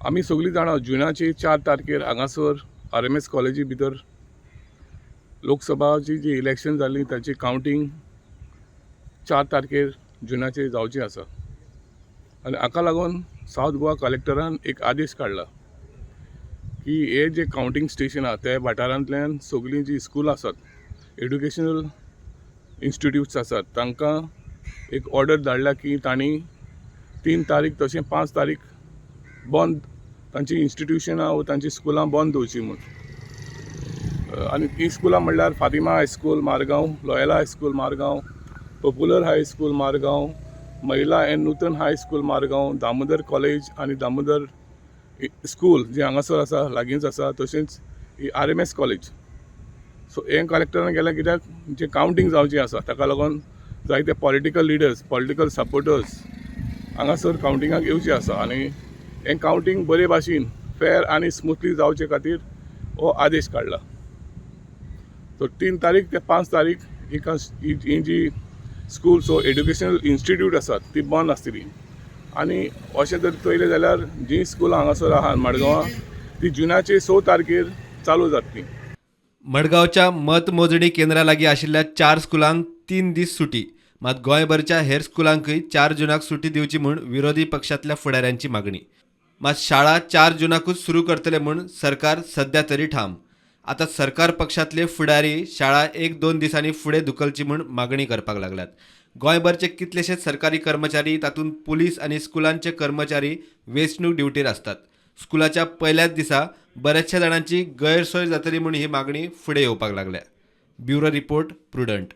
आमी सगळीं जाणां जुनाचे 4 तारखेर हांगासर RMS कॉलेजी भितर लोकसभाची जी इलेक्शन जाली ताची कावंटींग 4 तारखेर जुनाचेर जावची आसा आनी हाका लागून सावथ गोवा कलेक्टरान एक आदेश काडला की हे जे कावंटींग स्टेशन आहा त्या वाठारांतल्यान सगळीं जीं स्कुलां आसात, एड्युकेशनल इन्स्टिट्यूट्स आसात, तांकां एक ऑर्डर धाडला की तांणी 3 तारीख तशें 5 तारीख बंद तांची इन्स्टिट्युशनां वा तांची स्कुलां बंद दवरची म्हूण. आनी हीं स्कुलां म्हणल्यार Fatima high school Margao, Loyola high school Margao, popular high school Margao, महिला and Nutan high school Margao, Damodar college आनी दामोदर स्कूल जे हांगासर आसा, लागींच आसा, तशेंच ही RMS college. सो हें कलेक्टरान केलें कित्याक जें कावंटींग जावचें आसा ताका लागून जायते पॉलिटिकल लिडर्स, पॉलिटिकल सपोर्टर्स हांगासर कावंटिंगाक येवचे आसा आनी हें कावंटींग बरे भाशेन फेर आनी स्मुथली जावचे खातीर हो आदेश काडला. सो 3 तारीख ते 5 तारीख ही जी स्कुल्स वो एड्युकेशनल इन्स्टिट्यूट आसात ती बंद आसतली. आनी अशें जर पळयलें जाल्यार जीं स्कुलां हांगासर आहा मडगांवां ती जुनाचे 6 तारखेर चालू जातली. मडगांवच्या मतमोजणी केंद्रा लागीं आशिल्ल्या 4 स्कुलांक 3 दीस सुटी, मात गोंयभरच्या हेर स्कुलांकय 4 जुनाक सुटी दिवची म्हूण विरोधी पक्षांतल्या फुडाऱ्यांची मागणी. मात शाळा 4 जुनाकूच सुरू करतले म्हूण सरकार सध्या तरी ठाम. आतां सरकार पक्षांतले फुडारी शाळा 1-2 दिसांनी फुडें धुकलची म्हूण मागणी करपाक लागल्यात. गोंयभरचे कितलेशेच सरकारी कर्मचारी, तातूंत पुलीस आनी स्कुलांचे कर्मचारी वेंचणूक ड्युटीर आसतात. स्कुलाच्या पयल्याच दिसा बऱ्याचशा जाणांची गैरसोय जातली म्हूण ही मागणी फुडें येवपाक लागल्या. Bureau report, Prudent.